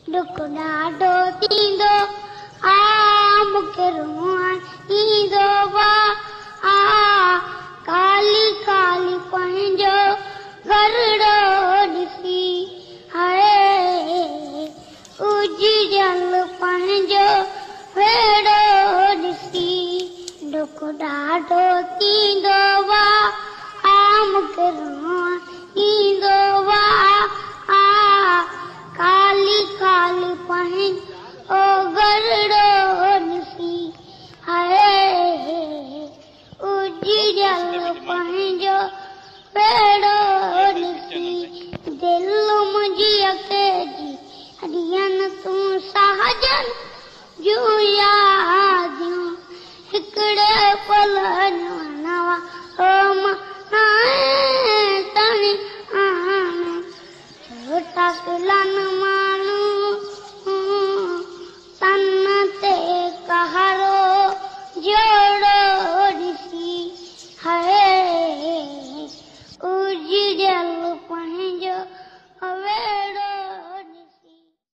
ڏک ڏاڍو ٿيندو آ، مون کي روئڻ ايندو آ. خالي خالي پنهنجو گهرڙو ڏسي، هاءِ، اجڙيل پنهنجو ويڙهو ڏسي. ڏک ڏاڍو ٿيندو آ، مون کي روئڻ ايندو آ. خالي خالي پنهنجو گهرڙو ڏسي، هاءِ، اجڙيل پنهنجو ويڙهو ڏسي. دل منهنجي اڪيلي ڏين تون ساجن جون ياديون، هڪڙي پل نوا تڻي ڇوٽا کلن ماڻهو، تن تي ڪهارو جوڙو ڏسي، هاءِ، اجڙيل پنهنجو.